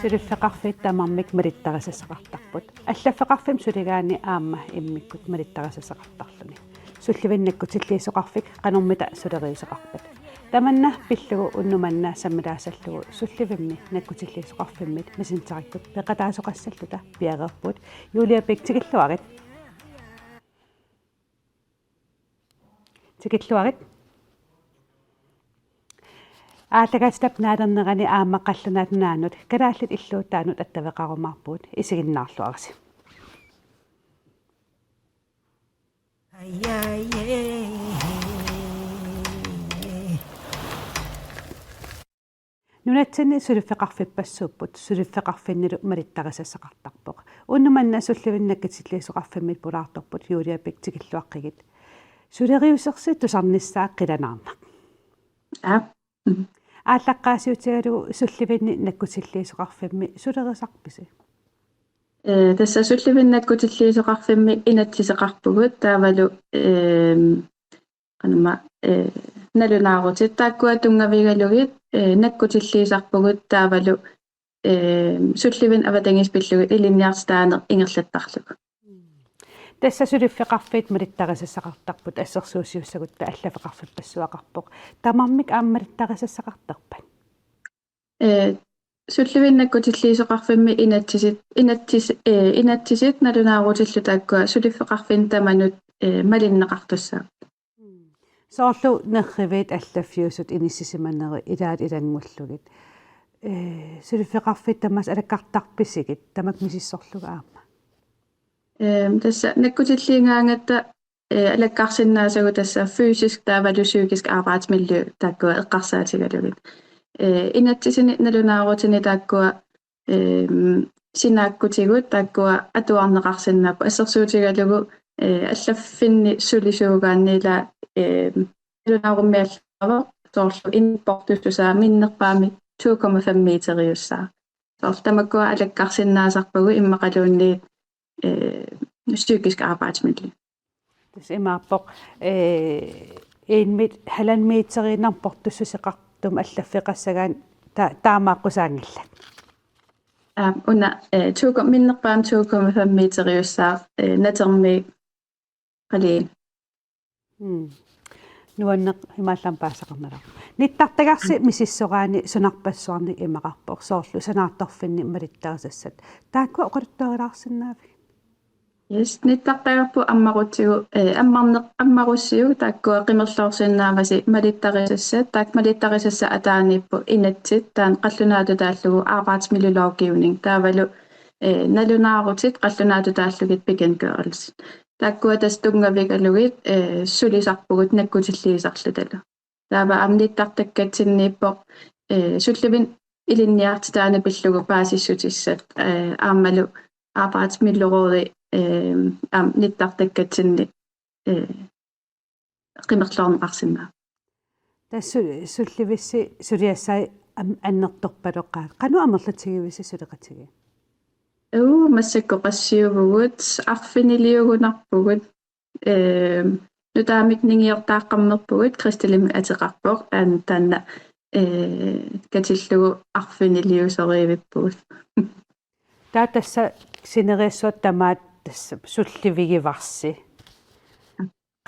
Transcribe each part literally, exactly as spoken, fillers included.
Suliffeqarfiit tamarmik malittarisassaqartarput. Allaffeqarfimmik suligaanni aamma immikkut malittarisassaqartarluni. Sullivinnik nakkutilliisoqarfik qanormita suleriuseqarpat? Tamanna pillugu unnuk manna sammilaassallugu sullivimmi nakkutilliisoqarfimmit Messengerikkut peqataasoqassalluta piareerput. Julia Bech, tikilluarit. Tikilluarit. Aallakaatitap naalernerani aamma Qallunaat Nunaannut Kalaallit Illuutaannut attaveqarumaarpugut, isiginnaarluarisi. Nunatsinni suliffeqarfippassuupput, suliffeqarfinnilu malittarisassaqartarpoq. Unnuk manna sullivinnik nakkutilliisoqarfimmit pulaartorput, Julia Bech, tikilluaqqigit. Suleriusersi tusarnissaa qilanaarnaq. Aap. Mm. Aallaqqaasiutigalugu sullivinnik nakkutilliisoqarfimmi sulerisarpisi? Ee, tassa sullivinnik nakkutilliisoqarfimmi inatsiseqarpugut taavalu, eem, qanormaa, ee, nalunaarutit taakkua tunngavigalugit, ee, nakkutilliisarpugut taavalu, ee, sullivinnik avatangiisit pillugit ilinniartitaaneq ingerlattarlugu. Tassa suliffeqarfiit malittarisassaqartarput assersuusiussagutta allaffeqarfippassuaqarpoq. Tamarmik aamma malittarisassaqartarpat? Ee, sullivinnik nakkutilliisoqarfimmi inatsisit, inatsis-, ee, inatsisit nalunaarutillu taakkua suliffeqarfinnut tamanut, ee, malinneqartussaapput. Soorlu nerriviit allaffiusut inissisimaneri ilaat ilanngullugit. Ee, suliffeqarfiit tamaasa alakkartarpisigit, tamakku misissorlugit aamma? Ehm, tassa nakkutilliigaangatta, ee, alakkarsinnaasagut tassa fysisk taavalu psykisk arbejdsmiljø taakkua eqqarsaatigalugit. Ee, inatsisinik nalunaarutinik taakkua, ehm, sinaakkutigut taakkua atuarneqarsinnaapput assersuutigalugu, ee, allaffinni sulisuugaanni ila, ehm, nalunaarummi allaavoq soorlu inuit portussusaa minnerpaamik to komma fem meteriussaaq. Soorlu tamakkua alakkarsinnaasarpagut immaqaluunniit, ee, psykisk arbejdsmiljø. Tassa imaappoq, ee, en met-, halvanden meteriinnarmik portussuseqartumik allaffeqassagaanni ta-, taamaaqqusaanngillat. Aap, una, ee, to ko-, minnerpaamik to komma fem meteriussaaq, ee, natermiit qaliin. Mm. Nuanneq imaallaat paasisaqarnalaarpoq. Nittartagarsi misissoraanni sunarpassuarnik imaqarpoq, soorlu sanaartorfinni malittarisassat. Taakkua oqaluttuarilaarsinnaavigit? Yes, nittartagarput ammarutsigu, eh, ammarneq-, ammarussiuk taakkua qimerloorsinnaavasi malittarisassat, taakku malittarisassat ataaniipput inatsit, taanna qallunaatut taallugu arbejdsmiljølovgivning, taavalu, eh, nalunaarutit qallunaatut taallugit bekendtgørelse. Taakkua tassa tunngavigalugit, eh, sulisarpugut nakkutilliisarlutalu. Taava aamma nittartakkatsinniippoq, eh, sullivinnik ilinniartitaaneq pillugu paasissutissat, eh, aammalu arbejdsmiljørådi, eh, aamma nittartakkatsinni, eh, qimerloorneqarsinnaavoq. Tassa su-, sullivissi suliassai am-, annertorpaloqaat. Qanoq amerlatigivisi suleqatigiit? Uu, massakkut qassiuvugut, arfiniliugunarpugut, ehm, nutaamik ningiortaaqqammerpugut, Kristilimmi ateqarpoq, aamma taanna, eh, katillugu arfiniliusoriivippugut. Taava tassa sineriassuata tamaat tassa sullivigivarsi.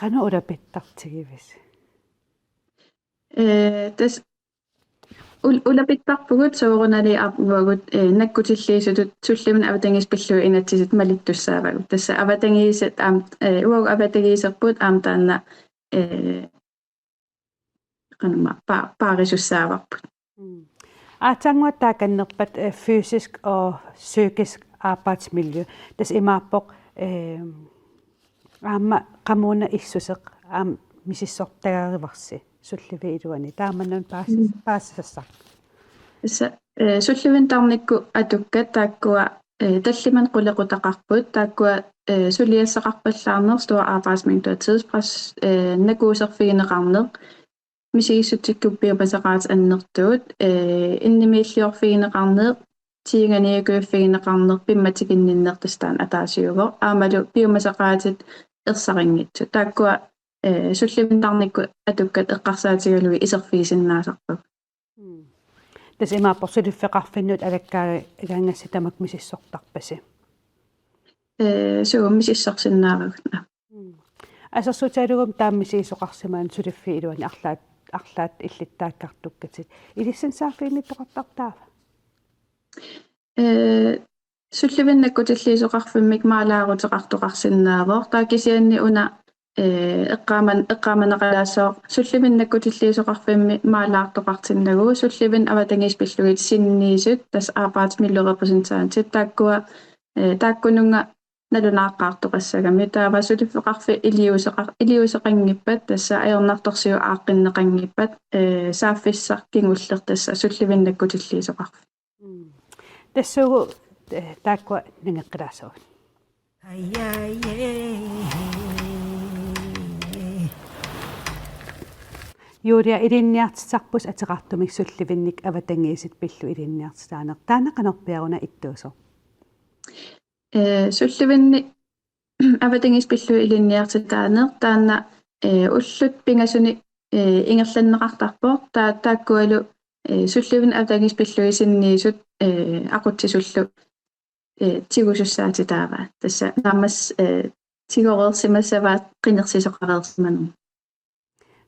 Qanoq ulapittartigivisi? Eh, tassa ul-, ulapittarpugut soorunalimi aap uagut, eh, nakkutilliisutut sullivinnik avatangiisit pillugit inatsisit malittussaavagut. Tassa avatangiisit aamma, eh, uagut avatangiiserput aamma taanna, eh, qanormaa pa-, paarisussaavarput. Mm. Aatsaannguaq taakku annerpat, eh, fysisk og psykisk arbejdsmiljø. Tassa imaappoq, eh, aamma qamuuna issuseq aamma misissortagarivarsi sulliviup iluani. Taamannami paasi-, mm, paasisassaq. Tassa, eh, sullivinnik tarnikkut atukkat taakkua, eh, tallimanik qulequtaqarput, taakkua, eh, suliassaqarpallaarneq, stor arbejdsmængde og tidspres, eh, nakuuserfigineqarneq, misigissutsikkut piumasaqaatit annertuut, ee, innimiilliorfigineqarneq, tiinganiukiuffigineqarneq pimmatiginninneq tassa taanna ataasiuvoq. Aammalu piumasaqaatit ersarinngitsut. Taakkua, ee, sullivinnik tarnikkut atukkat eqqarsaatigalugit iserfigisinnaasarpavut. Mm. Tassa imaappoq suliffeqarfinnut alakkaagaangassi tamakku misissortarpasi. Ee, suu misissorsinnaavagut. Mm. Assersuutigalugu taama misigisoqarsimasoq suliffiup iluani arlaat, arlaat illittaakkartukkatit. Ilissinni saaffiginnittoqartarpa taava? Ee, sullivinnik nakkutilliisoqarfimmik maalaaruteqartoqarsinnaavoq. Taava kisianni una, ee, eqqaaman-, eqqaamaneqalaassooq sullivinnik nakkutilliisoqarfimmi maalaartoqartinnagu sullivinnut avatangiisit pillugit sinniisut tassa arbejdsmiljørepræsentantit taakkua, ee, taakkununnga nalunaaqqaartoqassagami. Taava suliffeqarfik iliuuseqar-, iliuuseqanngippat tassa ajornartorsiut aaqqinneqanngippat, ee, saaffissaq kingulleq tassa sullivinnik nakkutilliisoqarfik. Mm. Tassuugu, ee, taakkua nangeqqilaassavagut. Julia, ilinniartitsisarpusi ateqartumik sullivinnik avatangiisit pillugit ilinniartitaaneq. Taanna qanorpiaq una ittuusoq? Ee, sullivinnik avatangiisit pillugit ilinniartitaaneq taanna, ee, ullut pingasunik, ee, ingerlanneqartarpoq. Taa-, taakkualu, ee, sullivinnut avatangiisit pillugit sinniisut, ee, aqutsisullu, ee, tigusussaatitaavaat. Tassa naammas-, ee, tigoreersimassavaat qinersisoqareersimanermut.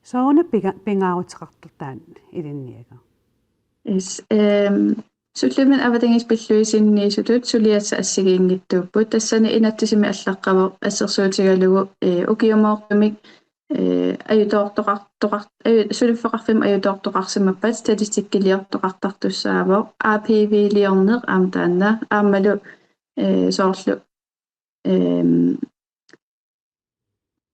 Sooruna pinga-, pingaaruteqartoq taanna ilinniagaq? Yes, ehm, sullivinnut avatangiisit pillugit sinniisutut suliassat assigiinngitsuupput. Tassani inatsisimi allaqqavoq assersuutigalugu, ee, ukiumoortumik, ee, ajutoortoqar-, toqar-, aju-, suliffeqarfimmut ajutoortoqarsimappat statistikkiliortoqartartussaavoq, A P V-liorneq aamma taanna, aammalu, ee, soorlu, ehm,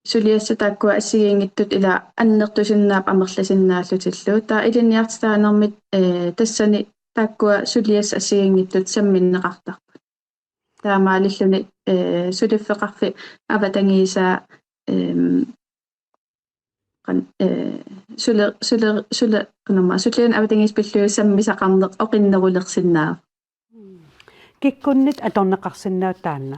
suliassat taakkua assigiinngitsut ila annertusinnaapput amerlasinnaallutillu. Taava ilinniartitaanermit, ee, tassani taakkua suliassat assigiinngitsut samminneqartarput. Taamaalilluni, ee, suliffeqarfik avatangiisaa, ehm, qan-, ee, sule-, sule-, sule-, qanormaa, sullivinnut avatangiisit pillugit sammisaqarneq oqinnerulersinnaavoq. Mm. Kikkunnit atorneqarsinnaava taanna?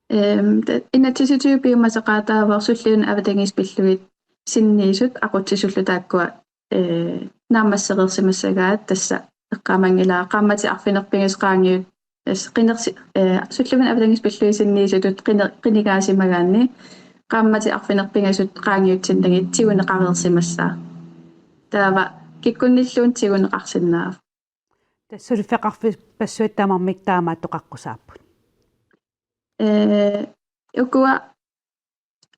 Ehm, ta-, inatsisitigut piumasaqaataavoq sullivinnut avatangiisit pillugit sinniisut aqutsisullu taakkua, ee, naammassereersimassagaat, tassa eqqaamanngilara qaammatit arfineq-pingasut qaangiut, tassa qinersi-, ee, sullivinnut avatangiisit pillugit sinniisutut qine-, qinigaasimagaanni qaammatit arfineq-pingasut qaangiutsinnagit tiguneqareersimassaaq. Taava kikkunnilluunniit tiguneqarsinnaavoq. Tassa suliffeqarfippassuit tamarmik taamaattoqaqqusaapput. Ee, ukua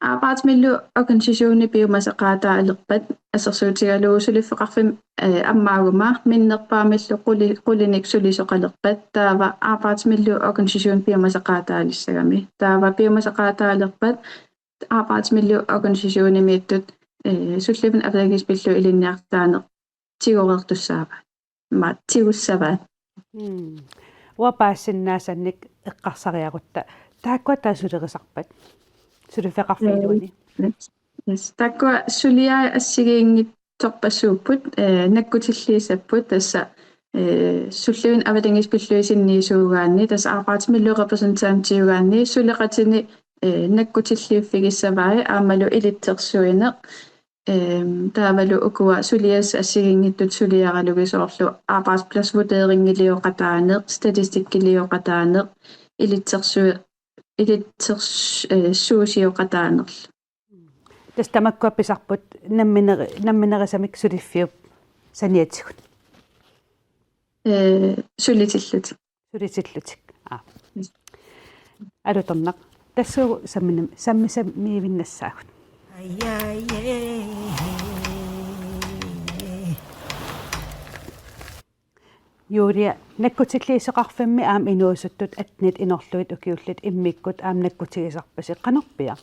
arbejdsmiljøorganisationit piumasaqaataalerpat assersuutigalugu suliffeqarfimmi, ee, ammaaguma minnerpaamillu quli-, qulinik sulisoqalerpat taava arbejdsmiljøorganisationit piumasaqaataalissagami. Taava piumasaqaataalerpat arbejdsmiljøorganisationimiittut, ee, sullivinnut avatangiisit pillugit ilinniartitaaneq tigoreertussaavaat. Aamma tigussavaat. Mm. Uanga paasisinnaassannik eqqarsariarutta. Taakkua taava sulerisarpat? Suliffeqarfiup iluani. Yes. Yes. Taakkua suliai assigiinngitsorpassuupput, ee, nakkutilliissapput tassa, ee, sullivinnut avatangiisit pillugit sinniisuugaanni, tassa arbejdsmiljørepræsentantiugaanni, suleqatini, ee, nakkutilliiffigissavai aammalu ilitsersuineq. Ehm, taavalu ukua suliassat assigiinngitsut suliaralugit soorlu arbejdspladsvurderingilioqataaneq, statistikkilioqataaneq, ilitsersu-, ilitsers-, ee, suusioqataanerlu. Tassa tamakkua pisarput namminer-, namminerisamik suliffiup saniatigut. Ee, sulitillutik. Sulitillutik. Aa. Yes. Alutornaq. Tassuugu samminam-, sammi-, sammivinnassaagut. Julia, nakkutilliisoqarfimmi aamma inuusuttut attenit inorlugit ukiullit immikkut aamma nakkutigisarpasi, qanorpiaq?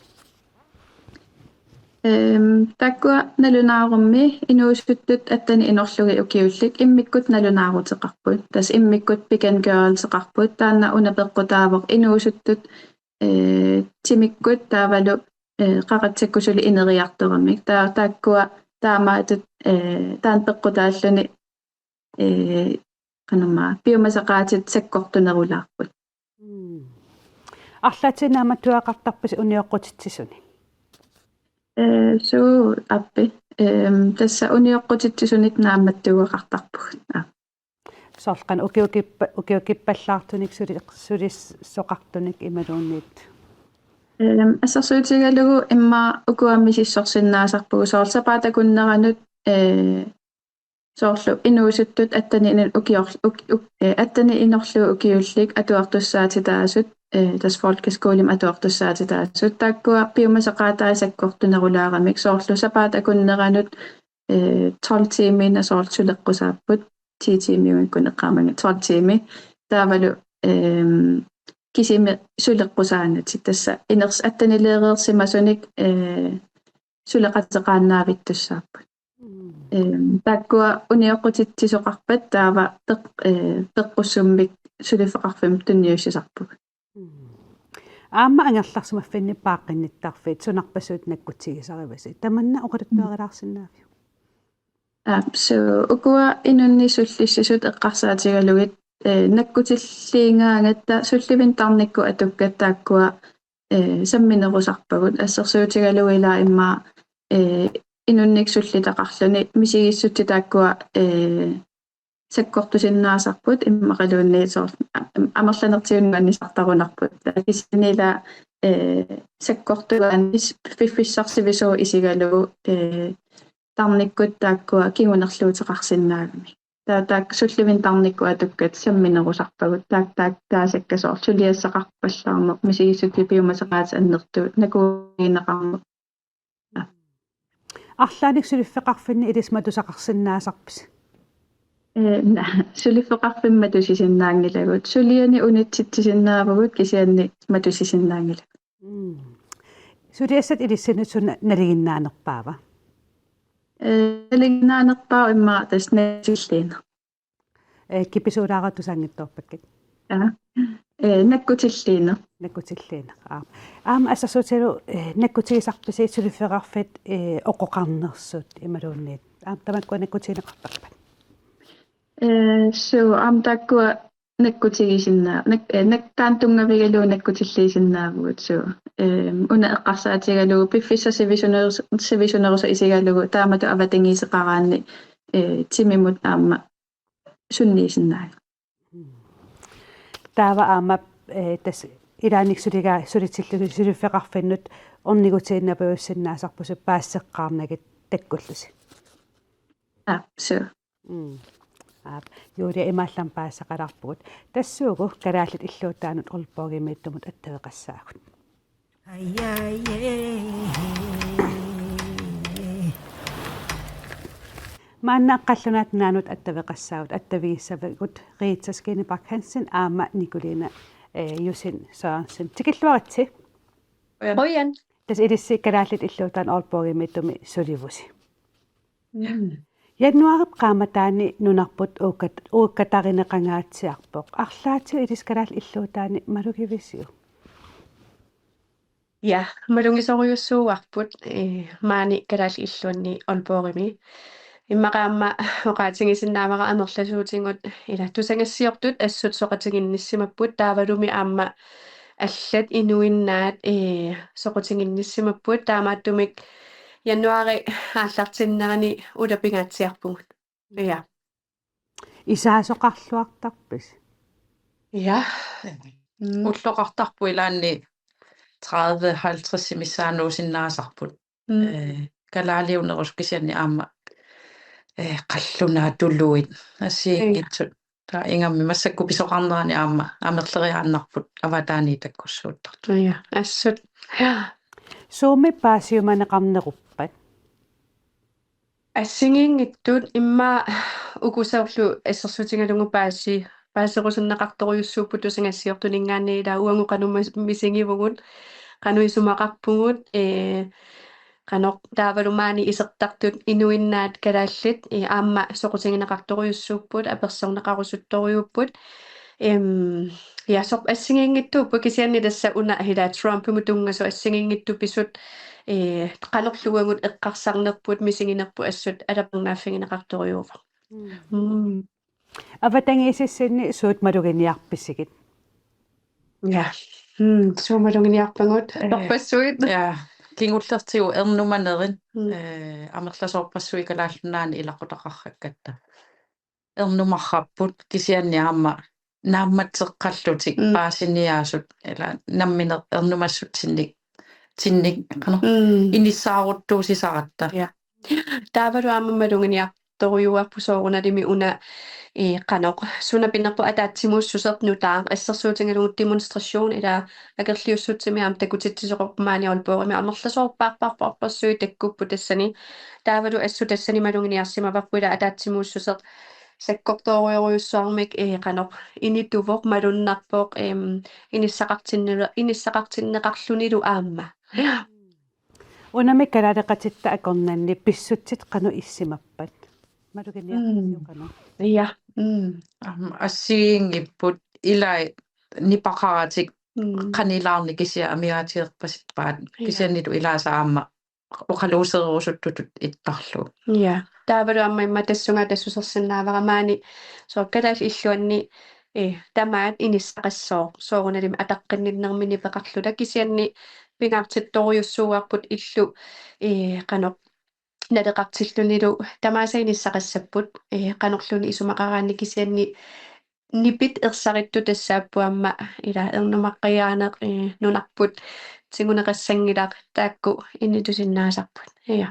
Ehm, taakkua nalunaarummi inuusuttut attenit inorlugit ukiullit immikkut nalunaaruteqarput. Tassa immikkut bekendtgørelseqarput. Taanna una peqqutaavoq inuusuttut, ee, timikkut taavalu, ee, qaratsakkusuli ineriartoramik. Taa-, taakkua, taamaattoq, eh, taanna peqqutaalluni, eh, qanormaa, piumasaqaatit sakkortunerulaarput. Mm. Arlaatigut naammattuugaqartarpisi unioqqutitsisunik? Eh, suu, aappi. Ehm, tassa unioqqutitsisunik naammattuugaqartarpugut. Aa. Soorlu qanoq ukiukippa-, ukiukippallaartunik suli-, sulissoqartunik imaluunniit? Ehm, assersuutigalugu immaqa ukua misissorsinnaasarpugut, soorlu sapaatip akunneranut, eh, soorlu inuusuttut atteni inorlu ukior-, uk-, uk-, eh, atteni inorlu ukiullit atuartussaatitaasut, eh, tassa folkeskolimi atuartussaatitaasut. Taakkua piumasaqaataat sakkortunerulaaramik, soorlu sapaatip akunneranut, eh, tolv tiimiinnaq soorlu suleqqusaapput, ti tiimiunngikkunik eqqaamanngilara, tolv tiimi. Taavalu, ehm, kisimi suleqqusaannatik, tassa iners-, attenileereersimasunik, eh, suleqateqaannavittussaapput. Mm. Ehm, taakkua unioqqutitsisoqarpat taava peq-, eh, peqqussummik suliffeqarfimmut tunniussisarpugut. Mm. Aamma angerlarsimaffinni paaqqinnittarfiit sunarpassuit nakkutigisarivisi? Tamanna oqaluttuarilaarsinnaaviuk? Aap, suu, ukua inunnik sullissisut eqqarsaatigalugit, eh, nakkutilliigaangatta sullivinnik tarnikkut atukkat taakkua, eh, samminerusarpagut, assersuutigalugu ila immaqa, eh, inunnik sullitaqarluni misigissutsit taakkua, eh, sakkortusinnaasarput immaqaluunniit soorlu a-, amerlanertigut nuannisartarunarput. Taava kisianni ila, eh, sakkortugaanni s-, piffissaq sivisuumik isigalugu, eh, tarnikkut taakkua kingunerluuteqarsinnaagami. Taava taakku sullivinnik tarnikkut atukkat samminerusarpagut. Taak-, taak-, taasakka soorlu suliassaqarpallaarneq, misigissutsit piumasaqaatit annertuut, nakuugineqarneq. Arlaannik suliffeqarfinni ilissi matusaqarsinnaasarpisi? Eh, na-, suliffeqarfimmut matusisinnaanngilagut. Suliani unitsitsisinnaavugut kisianni matusisinnaanngilagut. Mm. Suliassat ilissinnut suna nalinginnaanerpaava? Eh, nalinginnaanerpaavoq immaqa tassa nakkutilliineq. Eh, kipisuulaartussaaginngitsoorpakkit. Aa. Eh, nakkutilliineq. Nakkutilliineq. Aa. Aamma assersuutigalugu, eh, nakkutigisarpisi suliffeqarfik, eh, oqoqarnersut imaluunniit? Aamma tamakkua nakkutigineqartarpat? Eh, suu, aamma taakkua nakkutigisinna-, nak-, eh, nak-, taanna tunngavigalugu nakkutilliisinnaavugut, suu. Ehm, una eqqarsaatigalugu piffissaq sivisunerus-, sivisunerusoq isigalugu taamatut avatangiiseqaraanni, eh, timimut aamma sunniisinnaagipput. Taava aamma, eh, tassa ilaannikkut suliga-, sulitsillusi suliffeqarfinnut ornigutiinnapajussinnaasarpusi paasisseqqaarnagit takkullusi. Aap, suu. Mm. Aap, Julia, imaallammi paasisaqalaarpugut. Tassuugu Kalaallit Illuutaanut Aalborgimiittumut attaveqassaagut. Maanna qallunaat naanut attaveqassaagut, attavigissavagut Rita Skinebak Hansen aamma Nicoline, eh, Jussen Sørensen. Tikilluaritsi. Qujan. Tassa ilissi Kalaallit Illuutaanut Aalborgimiittumi sulivusi. Mm. Januaarip qaammataani nunarput uukkat-, uukkatarineqangaatsiarpoq. Arlaatigut ilissi Kalaallit Illuutaanni malugivisiuk? Ja, malugisorujussuuarput, eh, maani Kalaallit Illuanni Aalborgimi. Immaqa aamma oqaatigisinnaavara amerlasuutigut ila tusagassiortut assut soqutiginnissimapput, taavalu aamma allat inuinnaat, eh, soqutiginnissimapput, taamaattumik januaari aallartinnerani ulapingaatsiarpugut. Ja. Isaasoqarluartarpisi? Ja. Mm. Ulloqartarpoq ilaanni tredive halvtreds missaannuusinnaasarput. Mm. Eh, kalaaliunerusut kisianni aamma, eh, qallunaatuluit assigiinngitsut. Ja. Taava ingammik massakkut pisoqarnerani aamma amerleriaannarput avataaniit takkussuuttartut. Ja, assut. Ja. Suumi paasiumaneqarneruppat? Assigiinngitsut immaqa uku soorlu assersuutigalugu paasi-, paaserusunneqartorujussuupput tusagassiortuninngaanniit, ila uagut qanoq mis-, misigivugut, qanoq isumaqarpugut, ee, qanoq taavalu maani isertartut inuinnaat kalaallit, ee, aamma soqutigineqartorujussuupput, apersorneqarusuttorujussuupput. Em, ja, soorlu assigiinngitsuupput, kisianni tassa una ila Trumpimut tunngasoq assigiinngitsut pisut ee, qanorluunniit eqqarsarnerput misiginerput assut alapernaaffigineqartorujuuvoq. Mm. Avatangiisissinni suut maluginiarpisigit? Ja. Mm, suut maluginiarpagut. Ee, torpassuit. Ja. Kingullertigut ernumanerit, mm, ee, amerlasoorpassuit Kalaallit Nunaanni ilaqutaqarrakkatta. Ernumarrapput kisianni aamma naammatseqqallutik, mm, paasiniaasut ila nammineq ernumassutsinnik tinnik qanoq, mm, inissaaruttuusisaratta. Ja. Taavalu aamma maluginiartorujuuarput soorunalimi una, ee, qanoq suna pinerpoq ataatsimuussuseq nutaaq assersuutigalugu demonstration ila akerliussutsimik aamma takutitsisoqarpoq maani Aalborgimi amerlasoorpaarparparparsuit takkupput tassani. Taavalu assut tassani maluginiarsimavarput ila ataatsimuussuseq sakkortoorujorujussuarmik, ee, qanoq inituvoq malunnarpoq, em, inissaqartinne-, inissaqartinneqarlunilu aamma. Unami kalaaleqatitta akornanni pissutsit qanoq issimappat? Maluginiarpisiuk qanoq? Ja. Mm. Aamma assigiinngipput ilai nipeqaratik, mm, qanilaarneq kisiat amigaatigerpasippaat. Ja. Kisiannili ilaasa aamma oqaluuserusuttutut ittarlugu. Ja. Taavalu aamma immaqa tassunga tassusersinnaavara maani soorlu kalaallit illuanni, ee, tamaat inissaqassooq soorunalimi ataqqinninnermi nipeqarluta kisianni pingaartittorujussuuarput illu, ee, qanoq naleqartillunilu tamaasa inissaqassapput, ee, qanorluunniit isumaqaraanni kisianni nipit ersarittut tassaapput aamma ila ernumaqqajaaneq, ee, nunarput tiguneqassanngilaq taakku initusinnaasarput. Ja.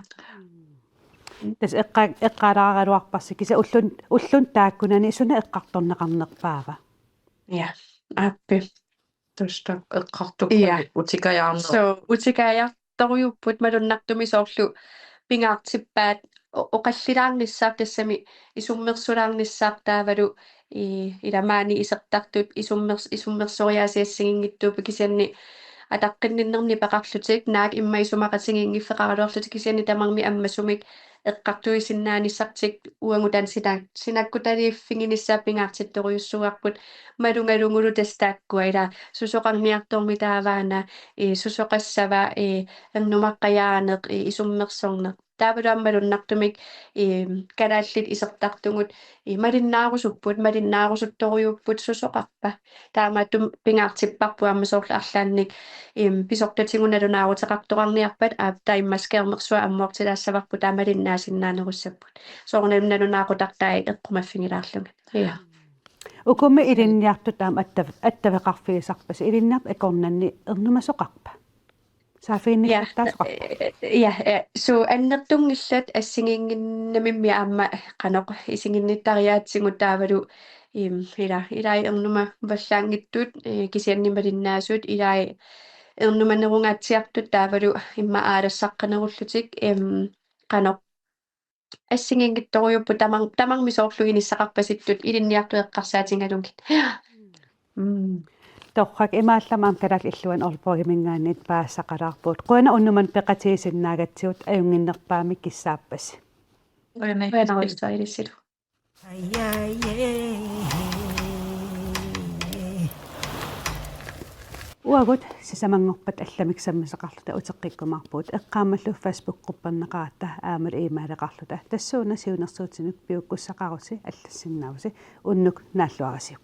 Tassa eqqa-, eqqaalaaraluarparsi kisianni ullun-, ulluni taakkunani suna eqqartorneqarnerpaava? Ja, aappi. Tassa eqqartukkalu, ja, utikajaarneq. So, utikaajartorujuupput malunnartumik soorlu pingaartippaat o-, oqallilaarnissaq tassami isummersulaarnissaq taavalu i-, ila maani isertartut isummers-, isummersoriaasiit assigiinngitsuupput kisianni ataqqinninnermi nipeqarlutik naak immaqa isumaqatigiinngiffeqaraluarlutik kisianni tamarmik ammasumik eqqartuisinnaanissartik uagut taanna sina-, sinakkutaliiffiginissaa pingaartittorujussuuarput malugalugulu tassa taakkua ila susoqarniartormi taavaana, ee, susoqassava, ee, ernumaqqajaaneq, ee, isummersorneq. Taavalu aamma malunnartumik, ee, kalaallit isertartugut, ee, malinnaarusupput, malinnaarusuttorujuupput susoqarpa. Taamaattumik pingaartipparput aamma soorlu arlaannik, em, pisortatigut nalunaaruteqartoqarniarpat aap taava immaqa skærmersuaq ammoortilaassavarput taava malinnaasinnaanerussapput. Soorunami nalunaaqutartai eqqumaffigilaarlugit. Ja. Ukumi ilinniartut aamma attav-, attaveqarfigisarpasi, ilinniartut akornanni ernumasoqarpa? Saaffiginnittaasoqarpa? Ja, eh, ja, suu annertunngillat assigiinnginnamimmi aamma qanoq isiginnittariaatsigut taavalu, im, ila, ilai ernumavallaanngitsut, eh, kisianni malinnaasut, ilai ernumanerungaatsiartut taavalu immaqa aalassaqqanerullutik, em, qanoq assigiinngitsorujuupput tamar-, tamarmik soorlu inissaqarpasittut ilinniartut eqqarsaatigalugit. Mm. Torrak, imaallamam kalaallit illuanni Aalborgiminngaanniit paasisaqalaarpugut. Qujanaq unnummanna peqatigisinnaagatsigut, ajunnginnerpaamik kissaappasi. Qujanaq. Qujanarujussuaq ilissilu. Uagut sisamanngorpat allamik sammisaqarluta uteqqikkumaarpugut, eqqaammallu Facebook-qupperneqaratta aammalu e-maileqarluta tassuuna siunnersuutinik piukkussaqarusi allassinnaavusi, unnuk naalluarisiuk.